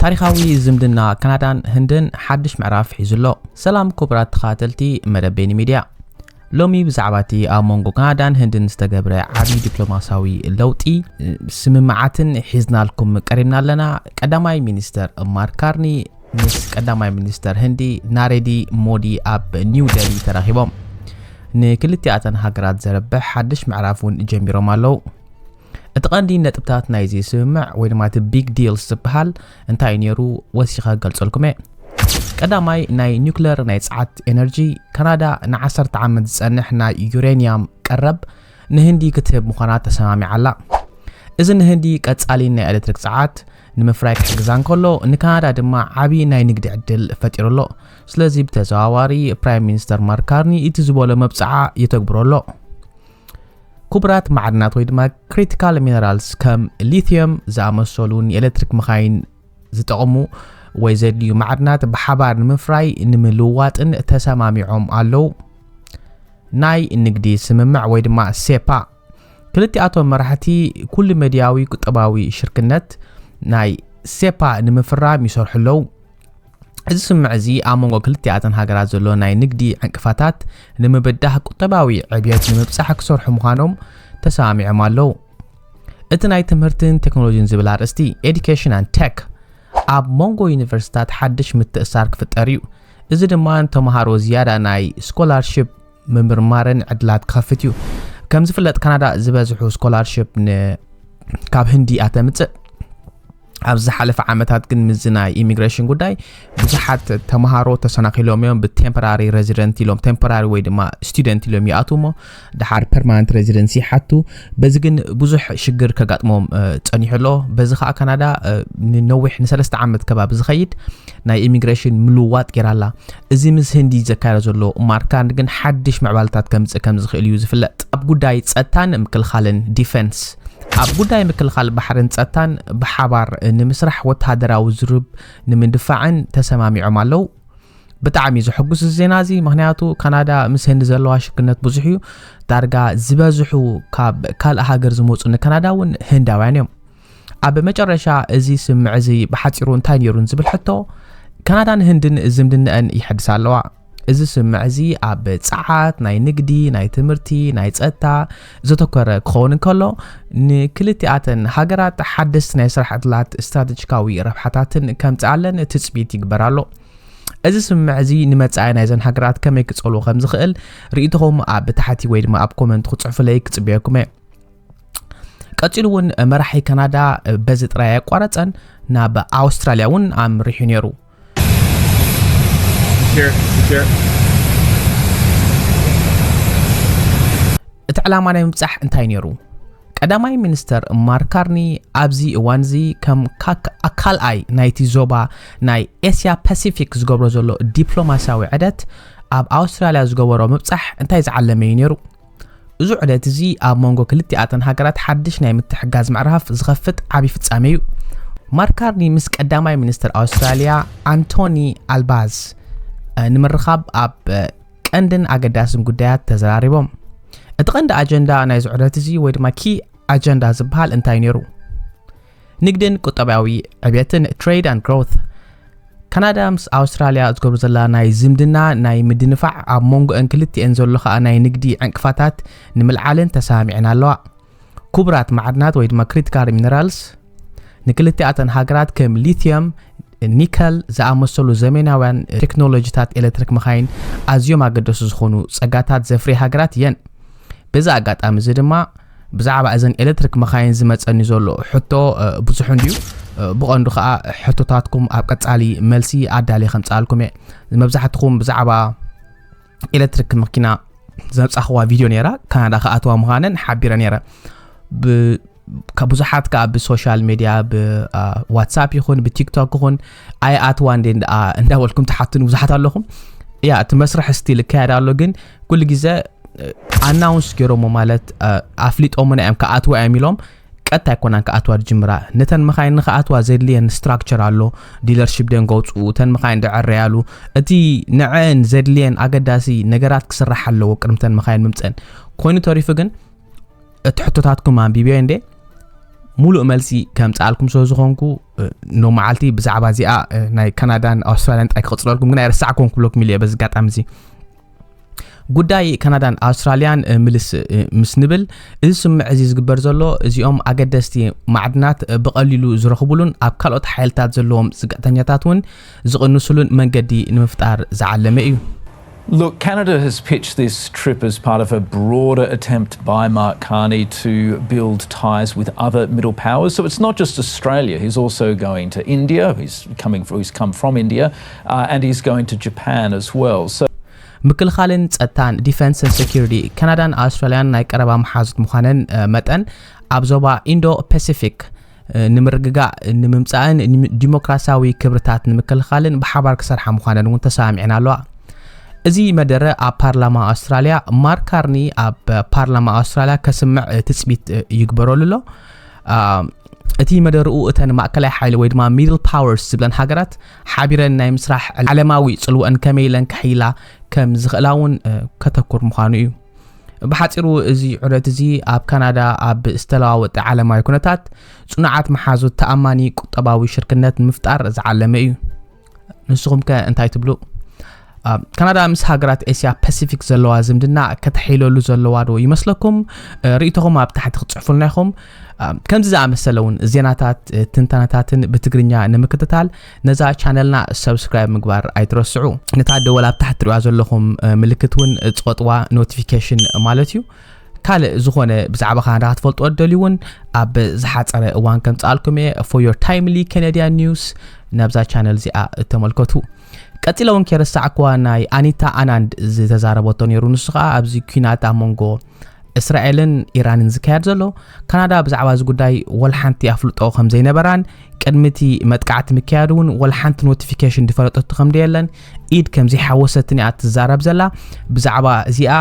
ታሪኻዊ ዝምድና ካናዳን ህንድን ሓድሽ ምዕራፍ ሒዙ ኣሎ። ሰላም ክቡራት ተኸታተልቲ መደብ ቤኒ ሚድያ። ሎሚ ብዛዕባ እቲ ኣብ መንጎ ካናዳን ህንድን ዝተገብረ ዓብዪ ዲፕሎማሲያዊ ለውጢ፣ ስምምዓትን ሒዝናልኩም ቀሪብና ኣለና። ቀዳማይ ሚኒስተር ማርክ ካርኒ ምስ ቀዳማይ ሚኒስተር ህንዲ ናሬዲ ሞዲ ኣብ ኒው ደሊ ተራኺቦም። ንክልቲኣተን ሃገራት ዘረብሕ ሓድሽ ምዕራፍ እውን ጀሚሮም ኣለዉ። እቲ ቀንዲ ነጥብታት ናይዚ ስምምዕ ወይ ድማ እቲ ቢግ ዲልስ ዝበሃል እንታይ እዩ ነይሩ? ወሲኸ ክገልጸልኩም እየ። ቀዳማይ፣ ናይ ኒውክለር ናይ ጸዓት ኤነርጂ። ካናዳ ንዓሰርተ ዓመት ዝጸንሕ ናይ ዩሬንያም ቀረብ ንህንዲ ክትህብ ምዃና ተሰማሚዓ ኣላ። እዚ ንህንዲ ቀጻሊ ናይ ኤሌክትሪክ ጸዓት ንምፍራይ ክሕግዛ እንከሎ፣ ንካናዳ ድማ ዓቢ ናይ ንግዲ ዕድል ፈጢሩ ኣሎ። ስለዚ ብተዘዋዋሪ ፕራይም ሚኒስተር ማርክ ካርኒ እቲ ዝበሎ መብጽዓ የተግብሮ ኣሎ። ክቡራት ማዕድናት ወይ ድማ ክሪቲካል ሚነራልስ ከም ሊቲየም ዝኣመሰሉ ንኤሌክትሪክ መኻይን ዝጠቕሙ ወይ ዘድልዩ ማዕድናት ብሓባር ንምፍራይ ንምልውዋጥን ተሰማሚዖም ኣለዉ። ናይ ንግዲ ስምምዕ ወይ ድማ ሴፓ። ክልቲኣቶም መራሕቲ ኩሉ መድያዊ ቁጠባዊ ሽርክነት ናይ ሴፓ ንምፍራም ይሰርሑ ኣለዉ። እዚ ስምምዕ እዚ ኣብ መንጎ ክልቲኣተን ሃገራት ዘሎ ናይ ንግዲ ዕንቅፋታት ንምብዳህ ቁጠባዊ ዕብየት ንምብጻሕ ክሰርሑ ምዃኖም ተሰማሚዖም ኣለዉ። እቲ ናይ ትምህርትን ቴክኖሎጂን ዝብል ኣርእስቲ፣ ኤዱኬሽን ኣንድ ቴክ፣ ኣብ መንጎ ዩኒቨርሲታት ሓድሽ ምትእሳር ክፍጠር እዩ። እዚ ድማ ንተምሃሮ ዝያዳ ናይ ስኮላርሺፕ ምምርማርን ዕድላት ክኸፍት እዩ። ከም ዝፍለጥ ካናዳ ዝበዝሑ ስኮላርሺፕ ን ካብ ህንዲ እያ ተምጽእ። ኣብ ዝሓለፈ ዓመታት ግን ምስዚ ናይ ኢሚግሬሽን ጉዳይ ብዙሓት ተምሃሮ ተሰናኺሎም እዮም። ብቴምፖራሪ ሬዚደንት ኢሎም፣ ቴምፖራሪ ወይ ድማ ስቱደንት ኢሎም ይኣትዉ እሞ ድሓር ፐርማነንት ሬዚደንሲ ይሓቱ። በዚ ግን ብዙሕ ሽግር ከጋጥሞም እ፣ ጸኒሑ ኣሎ። በዚ ከዓ ካናዳ እ፣ ንነዊሕ ንሰለስተ ዓመት ከባቢ ዝኸይድ ናይ ኢሚግሬሽን ምልውዋጥ ገይራ ኣላ። እዚ ምስ ህንዲ ዘካየዶ ዘሎ ማርካን ግን ሓድሽ ምዕባለታት ከምጽእ ከም ዝኽእል እዩ ዝፍለጥ። ኣብ ጉዳይ ጸጥታን ምክልኻልን፣ ዲፈንስ፣ ኣብ ጉዳይ ምክልኻል ባሕርን ጸጥታን ብሓባር ንምስራሕ ወተሃደራዊ ዝርብ ንምድፋዕን ተሰማሚዖም ኣለዉ። ብጣዕሚ ዘሐጉስ ዜና እዚ፣ ምኽንያቱ ካናዳ ምስ ህንዲ ዘለዋ ሽርክነት ብዙሕ እዩ። ዳርጋ ዝበዝሑ ካብ ካልእ ሃገር ዝመጹ ንካናዳ እውን ህንዳውያን እዮም። ኣብ መጨረሻ እዚ ስምምዕ እዚ ብሓጺሩ እንታይ ነይሩ ንዝብል ሕቶ፣ ካናዳን ህንድን ዝምድነአን ይሐድሳ ኣለዋ። እዚ ስምምዕ እዚ ኣብ ጸዓት፣ ናይ ንግዲ፣ ናይ ትምህርቲ፣ ናይ ጸጥታ ዘተኮረ ክኸውን እንከሎ፣ ንክልቲኣተን ሃገራት ሓደስቲ ናይ ስራሕ ዕድላት፣ ስትራተጂካዊ ረብሓታትን ከምጽኣለን ትጽቢት ይግበር ኣሎ። እዚ ስምምዕ እዚ ንመጻኢ ናይዘን ሃገራት ከመይ ክጸልዎ ከም ዝኽእል ርኢቶኹም ኣብ ታሕቲ ወይ ድማ ኣብ ኮመንት ክጽሕፉለይ ክጽበየኩም እየ። ቀጺሉ እውን መራሒ ካናዳ በዚ ጥራይ ኣየቋረጸን፣ ናብ ኣውስትራልያ እውን ኣምሪሑ ነይሩ። Secure, secure. እቲ ዕላማ ናይ ምብጻሕ እንታይ ነይሩ? ቀዳማይ ሚኒስተር ማርክ ካርኒ ኣብዚ እዋን እዚ ከም ካክ-፣ ካልኣይ ናይቲ ዞባ ናይ ኤስያ ፓሲፊክ ዝገብሮ ዘሎ ዲፕሎማስያዊ ዑደት ኣብ ኣውስትራልያ ዝገበሮ ምብጻሕ እንታይ ዝዓለመ እዩ ነይሩ? እዚ ዑደት እዚ ኣብ መንጎ ክልቲኣተን ሃገራት ሓድሽ ናይ ምትሕጋዝ ምዕራፍ ዝኸፍት ዓቢ ፍጻመ እዩ። ማርክ ካርኒ ምስ ቀዳማይ ሚኒስትር ኣውስትራልያ ኣንቶኒ ኣልባዝ፣ እ፣ ንምርኻብ ኣብ፣ እ፣ ቀንድን ኣገዳስን ጉዳያት ተዘራሪቦም። እቲ ቀንዲ ኣጀንዳ ናይዚ ዑደት እዚ ወይ ድማ ኪ ኣጀንዳ ዝበሃል እንታይ ነይሩ? ንግድን ቁጠባዊ ዕብየትን፣ ትሬድ ኣንድ ግሮውት። ካናዳ ምስ ኣውስትራልያ ዝገብሩ ዘላ ናይ ዝምድና ናይ ምድንፋዕ፣ ኣብ መንጎአን ክልቲአን ዘሎ ከኣ ናይ ንግዲ ዕንቅፋታት ንምልዓልን ተሰማሚዐን ኣለዋ። ክቡራት ማዕድናት ወይ ድማ ክሪቲካል ሚነራልስ ንክልቲኣተን ሃገራት ከም ሊቲየም፣ ኒከል ዝኣመሰሉ ዘመናውያን ቴክኖሎጂታት ኤሌክትሪክ መኻይን ኣዝዮም ኣገደሱ ዝኾኑ ጸጋታት ዘፍርያ ሃገራት እየን። በዚ ኣጋጣሚ እዚ ድማ ብዛዕባ እዘን ኤሌክትሪክ መኻይን ዝመጸኒ ዘሎ ሕቶ፣ እ፣ ብዙሕ እንድዩ። እ፣ ብቐንዱ ከኣ ሕቶታትኩም ኣብ ቀጻሊ መልሲ ኣዳልየ ከምጽኣልኩም እየ። መብዛሕትኹም ብዛዕባ ኤሌክትሪክ መኪና ዘብጻኽዋ ቪድዮ ነይራ፣ ካናዳ ክኣትዋ ምዃነን ሓቢረ ነይረ። ብ-፣ ካብ ብዙሓት ከኣ ብሶሻል ሜድያ፣ ብ-፣ አ፣ ዋትሳፕ ይኹን ብቲክቶክ ይኹን፣ "ኣይኣትዋ እንዴ እንዳ-፣ እንዳበልኩም ትሓቱኒ ብዙሓት ኣለኹም። ያ፣ እቲ መስርሕ ስቲል ይካየድ ኣሎ፣ ግን ኩሉ ግዜ፣ እ፣ ኣናውንስ ገይሮሞ፣ ማለት፣ እ፣ ኣፍሊጦምና እዮም ክኣትዋ እዮም" ኢሎም፣ ቀጥታ ኣይኮናን ክኣትዋ ዝጅምራ። ነተን መኻይን ንኽኣትዋ ዘድልየን ስትራክቸር ኣሎ፣ ዲለርሺፕ ደን ከውፅኡ፣ እተን መኻይን ደዐረያሉ፣ እቲ ንዐን ዘድልየን ኣገዳሲ ነገራት ክስራሕ ኣለዎ ቅድምተን መኻይን ምምፀን። ኮይኑ ተሪፉ ግን፣ እቲ ሕቶታትኩም ኣንቢበዮ እንዴ፣ ሙሉእ መልሲ ከምፅኣልኩም ስለ ዝኾንኩ፣ ኖ መዓልቲ ብዛዕባ እዚኣ ናይ ካናዳን ኣውስትራልያን ጥራይ ክቕፅለልኩም፣ ግን ኣይረሳዕኩም ክብለኩም ኢለ በዚ ኣጋጣሚ እዚ። ጉዳይ ካናዳን ኣውስትራልያን ምልስ ምስ ንብል፣ እዚ ስምምዕ እዚ ዝግበር ዘሎ እዚኦም ኣገደስቲ ማዕድናት ብቐሊሉ ዝረኽቡሉን ኣብ ካልኦት ሓይልታት ዘለዎም ዝግዕተኛታት እውን ዝቕንሱሉን መንገዲ ንምፍጣር ዝዓለመ እዩ። Look, Canada has pitched this trip as part of a broader attempt by Mark Carney to build ties with other middle powers. So it's not just Australia. He's also going to India. He's coming. He's come from India, uh, and he's going to Japan as well. So ምክልኻልን ጸጥታን፣ Defence and Security፣ ካናዳን ኣውስትራልያን ናይ ቀረባ መሓዙት ምዃነን መጠን፣ ኣብ ዞባ ኢንዶ ፓሲፊክ ንምርግጋእ ንምምጻእን ዲሞክራሲያዊ ክብርታት ንምክልኻልን ብሓባር ክሰርሓ ምዃነን እውን ተሰማሚዐን ኣለዋ። እዚ መደረ ኣብ ፓርላማ ኣውስትራልያ ማርክ ካርኒ ኣብ ፓርላማ ኣውስትራልያ ከስምዕ ትጽቢት ይግበረሉ ኣሎ። እቲ መደርኡ እተን ማእከላይ ሓይሊ ወይ ድማ ሚድል ፓወርስ ዝብለን ሃገራት ሓቢረን ናይ ምስራሕ ዓለማዊ ጽልወአን ከመይ ኢለን ከሕይላ ከም ዝኽእላ እውን ከተኩር ምዃኑ እዩ። ብሓጺሩ እዚ ዑደት እዚ ኣብ ካናዳ ኣብ ዝተለዋወጠ ዓለማዊ ኩነታት ጽኑዓት መሓዙት ተኣማኒ ቁጠባዊ ሽርክነት ንምፍጣር ዝዓለመ እዩ። ንስኹም ከ እንታይ ትብሉ? ካናዳ ምስ ሃገራት ኤስያ ፓሲፊክ ዘለዋ ዝምድና ከተሕይለሉ ዘለዋ ዶ ይመስለኩም? ርእይቶኹም ኣብ ታሕቲ ክትጽሕፉልና ኢኹም። ከምዚ ዝኣመሰለ እውን ዜናታት፣ ትንታነታትን ብትግርኛ ንምክትታል ነዛ ቻነልና ሰብስክራይብ ምግባር ኣይትረስዑ። ነታ ደወል ኣብ ታሕቲ ትሪእዋ ዘለኹም ምልክት እውን ጽቐጥዋ፣ ኖቲፊኬሽን ማለት እዩ። ካልእ ዝኾነ ብዛዕባ ካናዳ ክትፈልጥዎ እትደልዩ እውን ኣብ ዝሓጸረ እዋን ከምጽኣልኩም እየ። For your timely Canadian news ናብዛ ቻነል እዚኣ እተመልከቱ። ቀጺለ እውን ከይረሳዕክዋ ናይ ኣኒታ ኣናንድ ዝተዛረበቶ ነይሩ። ንሱ ኸኣ ኣብዚ ኲናት ኣብ መንጎ እስራኤልን ኢራንን ዝካየድ ዘሎ፣ ካናዳ ብዛዕባ እዚ ጉዳይ ወላ ሓንቲ ኣፍልጦ ከም ዘይነበራን ቅድሚ እቲ መጥቃዕቲ ምክያዱ እውን ወላ ሓንቲ ኖቲፊኬሽን ዝፈለጠቶ ከም ዘየለን ኢድ ከም ዘይሓወሰትን እያ ትዛረብ ዘላ። ብዛዕባ እዚኣ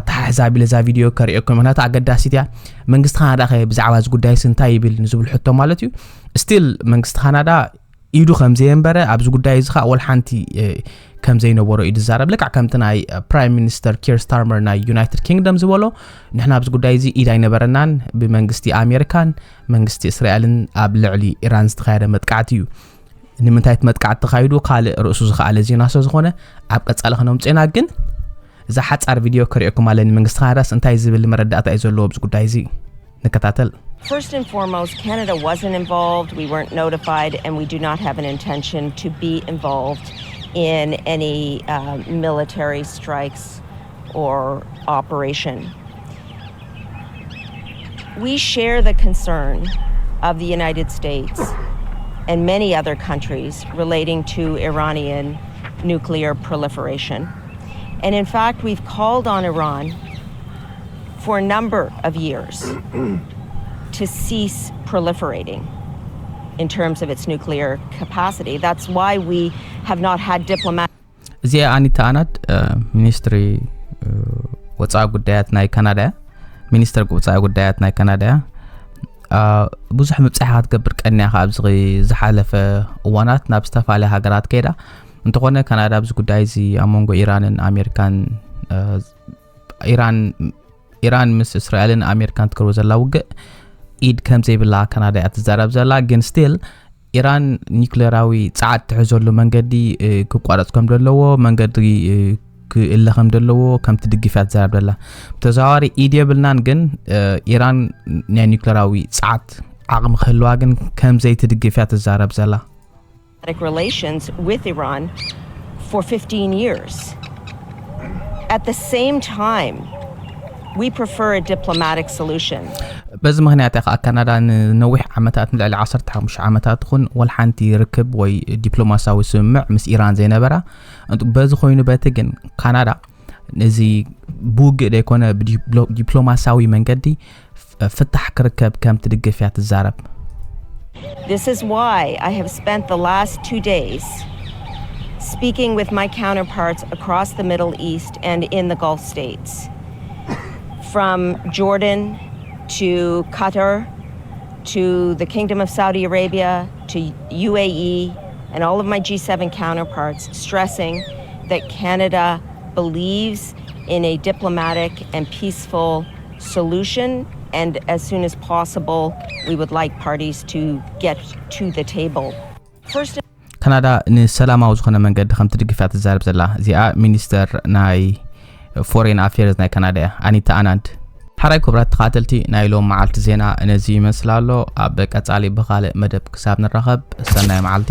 ኣተሓሕዛ ኣቢለ እዛ ቪድዮ ከርእየኩም፣ ምክንያቱ ኣገዳሲት እያ። መንግስቲ ካናዳ ከ ብዛዕባ እዚ ጉዳይስ እንታይ ይብል ንዝብል ሕቶ ማለት እዩ። ስቲል መንግስቲ ካናዳ ኢዱ ከም ዘየንበረ፣ ኣብዚ ጉዳይ እዚ ኸኣ ወላ ሓንቲ ከም ዘይነበሮ እዩ ዝዛረብ። ልክዕ ከምቲ ናይ ፕራይም ሚኒስተር ኪር ስታርመር ናይ ዩናይትድ ኪንግደም ዝበሎ፣ ንሕና ኣብዚ ጉዳይ እዚ ኢድ ኣይነበረናን፣ ብመንግስቲ ኣሜሪካን መንግስቲ እስራኤልን ኣብ ልዕሊ ኢራን ዝተኻየደ መጥቃዕቲ እዩ። ንምንታይ እቲ መጥቃዕቲ ተኻይዱ ካልእ ርእሱ ዝኸኣለ ዜና ስለ ዝኾነ ኣብ ቀጻሊ ከነምጽኦ ኢና። ግን እዛ ሓጻር ቪድዮ ከርእየኩም ኣለኒ። መንግስቲ ካናዳስ እንታይ ዝብል መረዳእታ እዩ ዘለዎ ኣብዚ ጉዳይ እዚ? ንከታተል። First and foremost, Canada wasn't involved. We weren't notified, and we do not have an intention to be involved in any uh, military strikes or operation. We share the concern of the United States and many other countries relating to Iranian nuclear proliferation. And in fact, we've called on Iran for a number of years to cease proliferating in terms of its nuclear capacity. That's why we have not had diplomatic እዚኣ ኣኒታ ኣናድ ሚኒስትሪ ወፃኢ ጉዳያት ናይ ካናዳ እያ። ሚኒስትር ወፃኢ ጉዳያት ናይ ካናዳ እያ። ብዙሕ ምብፃሕ ክትገብር ቀኒያ ካብ ዝሓለፈ እዋናት ናብ ዝተፈላለያ ሃገራት ከይዳ። እንተኾነ ካናዳ ኣብዚ ጉዳይ እዚ ኣብ መንጎ ኢራንን ኣሜሪካን ኢራን ኢራን ምስ እስራኤልን ኣሜሪካን ትገብሮ ዘላ ውግእ ኢድ ከም ዘይብላ ካናዳ እያ ትዛረብ ዘላ። ግን ስቲል ኢራን ኒክሌራዊ ጸዓት ትሕዘሉ መንገዲ ክቋረጽ ከም ዘለዎ፣ መንገዲ ክእለ ከም ዘለዎ ከም ትድግፍ እያ ትዛረብ ዘላ። ብተዘዋዋሪ ኢድ የብልናን፣ ግን ኢራን ናይ ኒክሌራዊ ጸዓት ዓቕሚ ክህልዋ ግን ከም ዘይትድግፍ እያ ትዛረብ ዘላ። Relations with Iran for fifteen years. At the same time, we prefer a diplomatic solution. በዚ ምክንያት እያ ከዓ ካናዳ ንነዊሕ ዓመታት፣ ንልዕሊ ዓሰርተ ሓሙሽተ ዓመታት ይኹን ወላ ሓንቲ ርክብ ወይ ዲፕሎማሲያዊ ስምምዕ ምስ ኢራን ዘይነበራ። በዚ ኮይኑ በቲ ግን ካናዳ ነዚ ብውግእ ዘይኮነ ብዲፕሎማሲያዊ መንገዲ ፍታሕ ክርከብ ከም ትድግፍ እያ ትዛረብ። This is why I have spent the last two days speaking with my counterparts across the Middle East and in the Gulf states, from Jordan to Qatar to the Kingdom of Saudi Arabia to U A E and all of my G seven counterparts, stressing that Canada believes in a diplomatic and peaceful solution And as soon as possible, we would like parties to get to the table. First, ካናዳ ንሰላማዊ ዝኾነ መንገዲ ከም ትድግፍ እያ ትዛረብ ዘላ። እዚኣ ሚኒስተር ናይ ፎሬን ኣፌርስ ናይ ካናዳ እያ፣ ኣኒታ ኣናንድ። ሓራይ ክቡራት ተኻተልቲ ናይ ሎም መዓልቲ ዜና ነዚ ይመስል ኣሎ። ኣብ ቀጻሊ ብኻልእ መደብ ክሳብ ንራኸብ ሰናይ መዓልቲ።